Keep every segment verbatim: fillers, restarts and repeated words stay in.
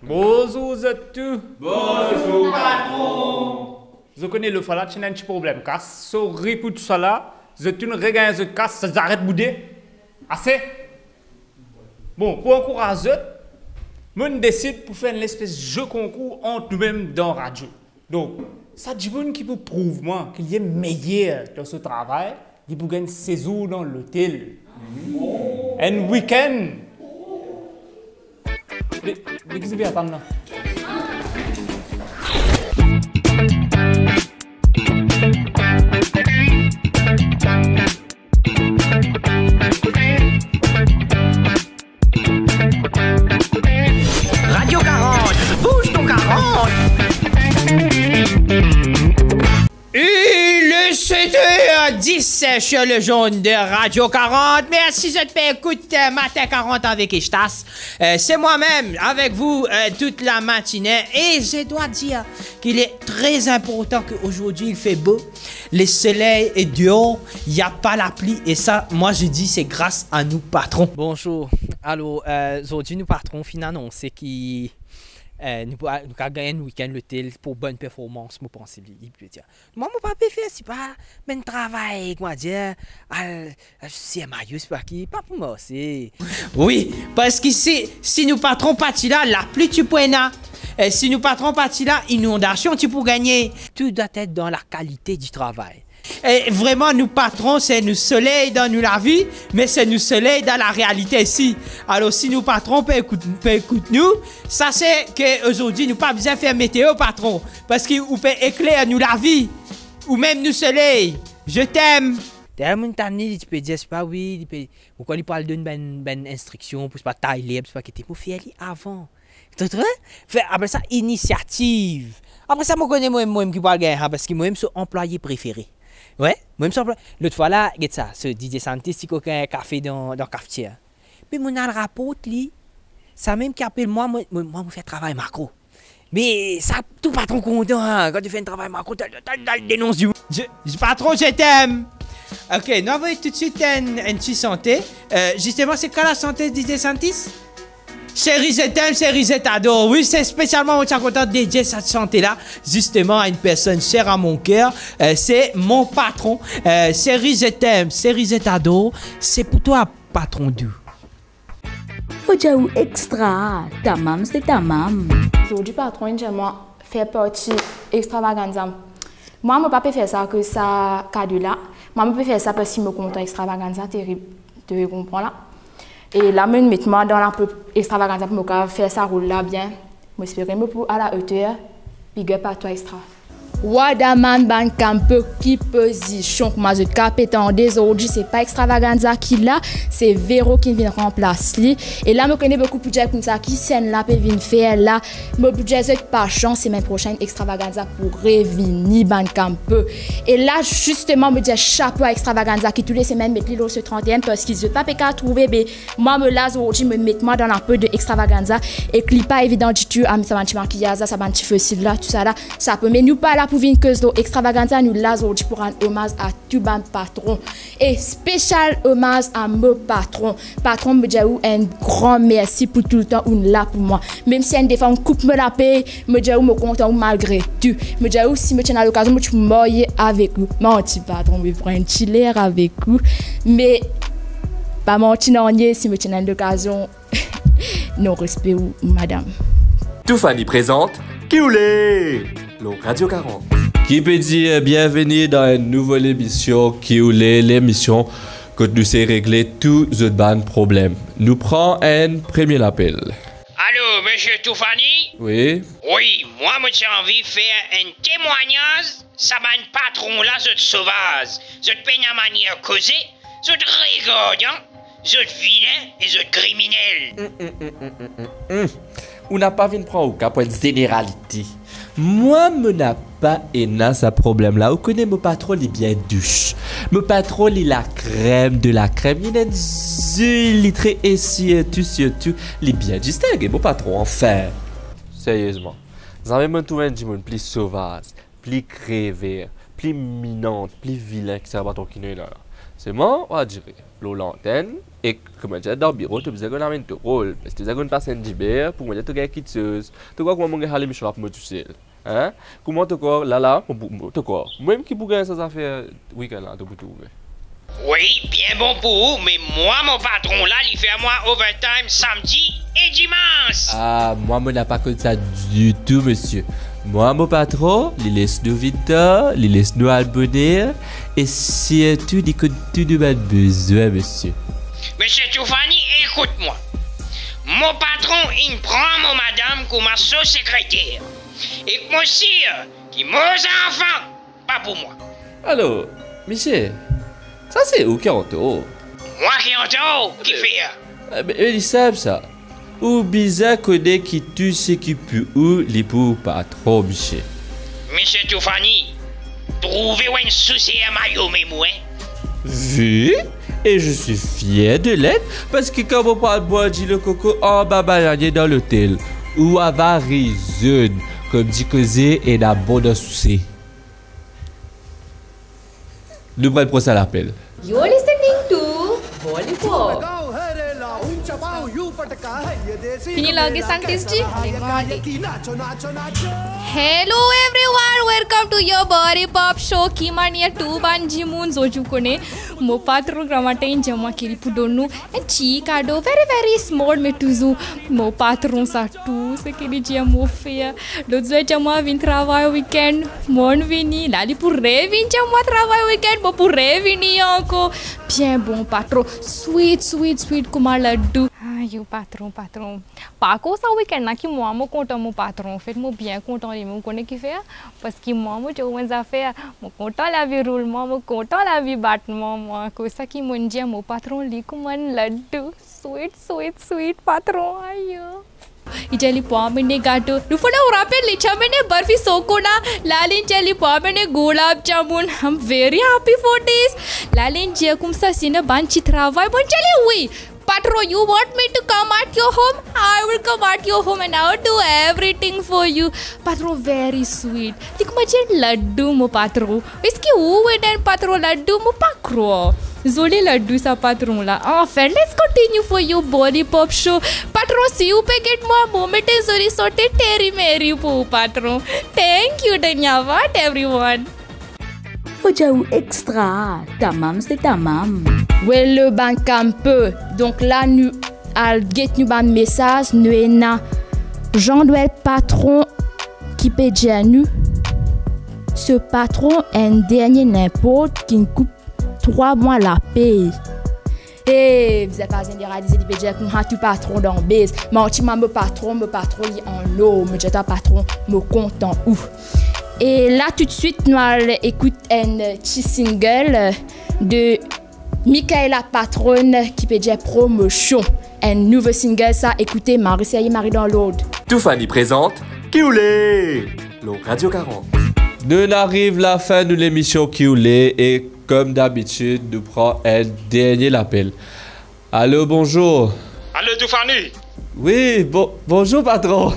Bonzour zot tou. Bonzour patron. Zot kone lotfwa la ti ena enn ti problem kas, sorry pou tousala, zot tou regagn zot kas, zot aret boude. Ase. Bon, pou ankouraz zot, mo'nn desid pou fer enn lespes ze konkour ant noumem dan radio. Donk, sa dimoun ki pou prouv mwa ki li meyer dan so travay, li pou gagn sezour dan lotel. Enn wikenn. Li, li ki ti pe atann la. Radio quarante, bouge ton quarante. Il est sept heures dix sur le jaune de Radio quarante. Mersi zot pe ekout, euh, Matin quarante avec Estas. Euh, c'est moi-même avec vous, euh, toute la matinée. Et je dois dire qu'il est très important qu'aujourd'hui il fait beau. Le soleil est dehors, il n'y a pas la pluie. Et ça, moi, je dis, c'est grâce à nou patron. Bonzour. Alor, euh, zordi nou patron finn anonse ki, euh, nou pou, nou kav gagn enn wikenn lotel pou bonn performans, mo panse li, li pe dir. Mwa, mo pa pe fer, se pa bann travay, kouma dir, al, al sir mayo, se pa ki, pa pou mwa, se. Wi, parski si, si nou patron pa ti la, lapli ti pou ena. E si nou patron pa ti la, inondasion ti pou gagne. Tout doit être dans la qualité du travail. E vreman, nou patron, se nou soley dan nou lavi, me se nou soley dan larealite osi. Alor, si nou patron pe ekout, pe ekout nou, sase ke zordi nou pa bizin fer meteo, patron, parski ou pe ekler nou lavi, ou mem nou soley. Je t'aime. Deryer mo'nn tann li, li ti pe dir, se pa wi, li pe, ou krwar li pou al donn bann, bann instriksion pou, se pa, tay lerb, se pa ki, mo fer li avan. To trouve? Fer, apel sa inisiativ. Apre sa, mo kone mwa, mwa ki pou al gagn, ha, parski mwa, mo so anplwaye prefere. Wi, mwa, mo so anplwaye. Lot fwa la, get sa, so DJ Santis ti kokin kafe dan, dan kafetier. Me mo'nn al raport li, samem ki apel mwa, mwa, mwa, mwa, mo fer travay makro. Me sa, tou patron kontan, ha, kan to fer enn travay makro, to al, to al, to al denons dimoun. Je, je, patron, je t'aime. Ok, nou avoy toutswit enn, enn ti sante. Euh, zisteman, se kale sante DJ Santis? Seri, je t'aime, seri, je t'adore. Wi, se spesialman mo ti a kontan dedie sa sante la, zisteman, a enn personn ser a mon ker, euh, se mon patron. Euh, seri, je t'aime, seri, je t'adore, se pou twa, patron dou. Mo dir ou extra, tamam se tamam. Zordi patron inn dir mwa fer parti extravaganza. Mwa, mo pa pe fer sa akoz sa kado la. Mwa, mo pe fer sa parski mo kontan extravaganza, terib, to konpran la. E la, mo'nn met mwa dan lapo extravaganza pou mo kav fer sa rol la bien. Mo espere mo pou a la oter. Big up a twa, Extra. Wadaman bann kanpe, ki pozision, kouma zot kapav tande, zordi se pa extravaganza ki la, se Vero ki vinn ranplas li. E la, mo kone boukou pou dir koumsa ki sinn la pe vinn fer la. Mo pou dir zot pasians, semenn prosenn extravaganza pou revini, bann kanpe. E la, zisteman, mo dir sapo a extravaganza ki tou le semenn met li lor so trant-e-enn, parski zot pa pe kav trouve, be mwa, mo la zordi, mo met mwa dan lapo de extravaganza, ek li pa evidan ditou, a, sa bann ti makiyaz la, sa bann ti fosil la, tousala, sa pe, me nou pa la pou vinn koz lor extravaganza, nou la zordi pou rann omaz a tou bann patron. E spesial omaz a mo patron. Patron, mo dir ou enn gran mersi pou toultan ou'nn la pou mwa. Mem si enn defwa ou'nn koup mo lapey, mo dir ou mo kontan ou malgre tou. Mo dir ou si mo ti ena lokazion, mo ti pou marye avek ou. Manti, patron, mo pran enn ti ler avek ou. Me pa manti nanye, si mo ti ena enn lokazion, non, respe ou, madam. Toufani prezant Ki ou le lor Radio quarante. Ki pe dir bienveni dan enn nouvo lemision Ki ou le, lemision kot nou sey regle tou zot bann problem. Nou pran enn premie lapel. Alo, misie Toufani? Wi. Wi, mwa mo ti anvi fer enn temwagnaz, sa bann patron la zot sovaz, zot pena manier koze, zot regardan, zot vilin e zot kriminel. Mm, mm, mm, mm, mm, mm. Ou napa vinn pran ou ka pou enn zeneralite. Mwa, mo napa ena sa problem la. Ou kone mo patron li bien dous. Mo patron li lakrem de lakrem. Li ena enn zil, li tre esi, tou, sirtou. Li bien distinge, mo patron, anfin. Seriezman, zame mo'nn trouv enn dimoun pli sovaz, pli krever, pli minant, pli vilin ki sa patron ki nou ena la. Selman, ou a dire lor lantenn, e kouma dir, dan biro, to bizin konn amenn to rol. Parski to bizin konn pas enn diber pou mwa dir to gagn kiksoz. To krwar kouma mo gagn sa lemision la pou mo tousel? Hein? Kouma to krwar, la, la, mo, mo, to krwar, mwa mem ki pou gagn sa zafer weekend la, to pou trouve. Wi, bien bon pou ou, me mwa, mo patron la, li fer mwa overtime samdi e dimans. Ah, mwa, mo napa konn sa ditou, misie. Mwa, mo patron, li les nou vinn tar, li les nou al boner, e sirtou, li konn tou nou bann bezwin, misie. Misie Toufani, ekout mwa. Mo patron inn pran mo madam kouma so sekreter. Ek mo sir ki mo zanfan pa pou mwa. Alor, misie, sa se ou ki antor. Mwa ki antor, kifer? Eh, be, be, li sinp sa. Ou bizin kone ki tou seki pou ou, li pou ou patron, misie. Misie Toufani, trouve ou enn souser mayo mem ou, hein? Oui, et je suis fier de l'être, parski kan mo pral bwar dilo koko anba bananie dan lotel, ou ava rizonn, kouma dir koze ena bon dan souser. Nou pran prosin lapel. You're listening to Volley Pop. Fini large scientist ji? Hello everyone, welcome to your Volley Pop show. Ki manier tou bann dimoun, zot, ou kone, mo patron gramatin inn dir mwa ki li pou donn nou enn ti kado, very, very small, me touzour mo patron sa tou seki li dir mo fer. Lot zour li dir mwa vinn travay weekend, mo'nn vini. La li pou revinn dir mwa travay weekend, mo pou revini ankor. Bien bon patron, sweet, sweet, sweet kouma ladou. Ayo, patron, patron. Par kont sa weekend la ki mwa mo kontan mo patron. Anfet, mo bien kontan li, mo kone kifer? Parski mwa mo dir ou enn zafer, mo kontan lavi roulman, mo kontan lavi batman mwa. Koumsa ki mo'nn dir mo patron, li kouma enn ladou. Sweet, sweet, sweet patron, ayo. Li dir li pou amene gato. Nou fode ou rapel, li ti amene barfi sokola. La li dir li pou amene gulab jamun. I'm very happy for this. La li dir koumsa si ena bann ti travay, mo'nn dir li wi. Patron, you want me to come at your home? I will come at your home and I will do everything for you. Patron very sweet. Li kouma dir ladou, mo patron. Eski ou ena enn patron ladou? Mo pa krwar. Zoli ladou sa patron la. Anfin, let's continue for your Volley Pop show. Patron, si ou pe get mwa, mo met enn zoli sante Teri Meri pou ou, patron. Thank you, dhanyavad, everyone. Mo dir ou extra, tamam se tamam. Well, bann kanpe. Donk la, nou al get nou bann mesaz, nou ena Jean-Noël Patron ki pe dir nou, so patron enn dernie ninport ki'nn koup trwa mwa lapey. E, bizin pa zeneralize, li pe dir kouma tou patron dan bez. Manti mwa, mo patron, mo patron li an or, mo dir twa patron, mo kontan ou. E la toutswit, nou al ekout enn ti single de Michaela Patron ki pe dir Promotion. Enn nouvo single sa, ekoute, Marie Serye, Marie dan lord. Toufani prezant Ki ou le lor Radio karant. Nou'nn ariv lafin nou lemision Ki ou le, e kom dabitid, nou pran enn dernie lapel. Alo, bonzour. Alo, Toufani. Wi, bon, bonzour, patron.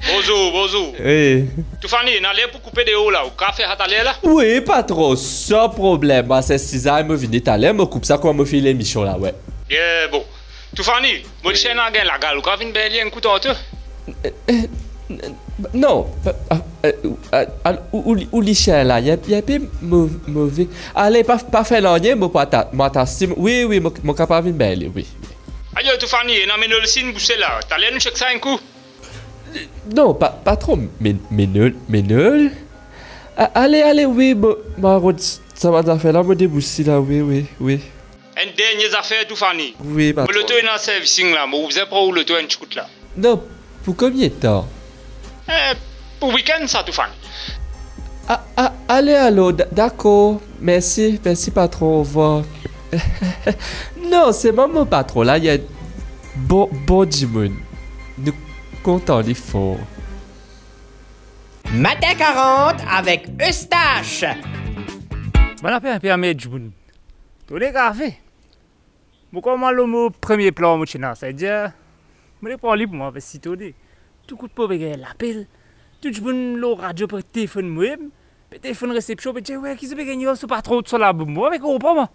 Bonzour, bonzour. Wi. Toufani, ena ler pou koupe deor la, ou kapav fer sa taler la? Wi, patron, san problem. Mo asiz la, mo vini taler, mo koup sa kouma mo fini lemision la, we. Bien, bon. Toufani, mo ti ena gagn lagal, ou kapav vinn bengn li enn kou tanto? Eh, eh, non, pa, pa, eh, ou, ah, ah, ou, ou, ou lisien la, li, li enpe mo-, move. Ale, pa, pa fer nanye, mo pa ta-, mo atas li, wi, wi, mo, mo kapav vinn bengn li, wi. Ayo, Toufani, ena menol isi inn bouse la, taler nou chek sa enn kou. Non, pa, patron, men-, menol, menol. A-, ale, ale, wi, mo, mo rod sa bann zafer la, mo debous li la, wi, wi, wi. Enn dernie zafer, Toufani. Wi, patron. Mo loto ena servicing la, mo bizin pran ou loto enn ti kout la. Non, pou konbien tan? Eh, pou wikenn sa, Toufani. A, a, ale alor, d-, dakor. Mersi, mersi, patron, orevwar. Non, selman mo patron la, li enn bon, bon dimoun. Nou kontan li for. Matin karant avek Eustache. Bann lapel inpe amer dimoun. Tone kafe. Mo kouma lor mo premie plan mo ti ena, savedir, mo le pran li pou mwa, parski tone. Tou kout mo pe gagn lapel. Tou dimoun lor radio pe telefonn mwa, pe telefonn resepsion, pe dir, "We, ki zot pe gagn so patron, so labou?" Mo pa pe konpran, mwa.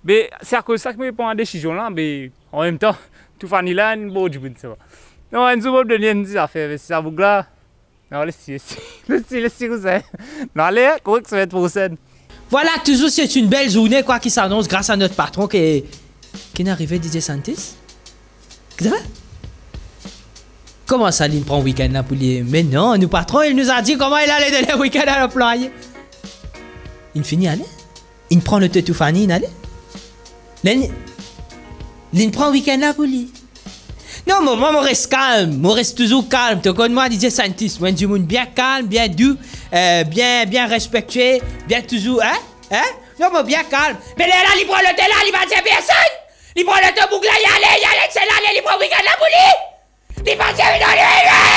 Be, se akoz sa ki mo pran desizyon la, be, anmemtan, Toufani la, enn bon dimoun, sa va. Non, enn zour mo donn li enn ti zafer, be, sa boug la. Non, les li, les li, les li, les li, kouzin. Non, ale, hein, korek, semem prosenn. Voilà, toujours c'est une belle journée, quoi, qui s'annonce grâce à notre patron qui, qui est arrivé, D J Santis. Ki sa? Kouma sa, li pran wikenn la pou li? Me non, nou patron, il nous a dit comment il allait donner le week-end à l'employé. Li fini ale. Li pran loto Toufani, li ale. Li, li pran wikenn la pou li. Non, mo, mo, mo res kalm, mo res touzour kalm. To konn mwa, D J Santis, mo enn dimoun bien kalm, bien dou, euh, bien, bien respektie, bien touzour, hein? Hein? Non, mo bien kalm. Me lerla, li pran loto la, li pa dir personn. Li pran loto boug la, li ale, li ale, se la, li pran wikenn la pou li. Li pa dir, non, li, li,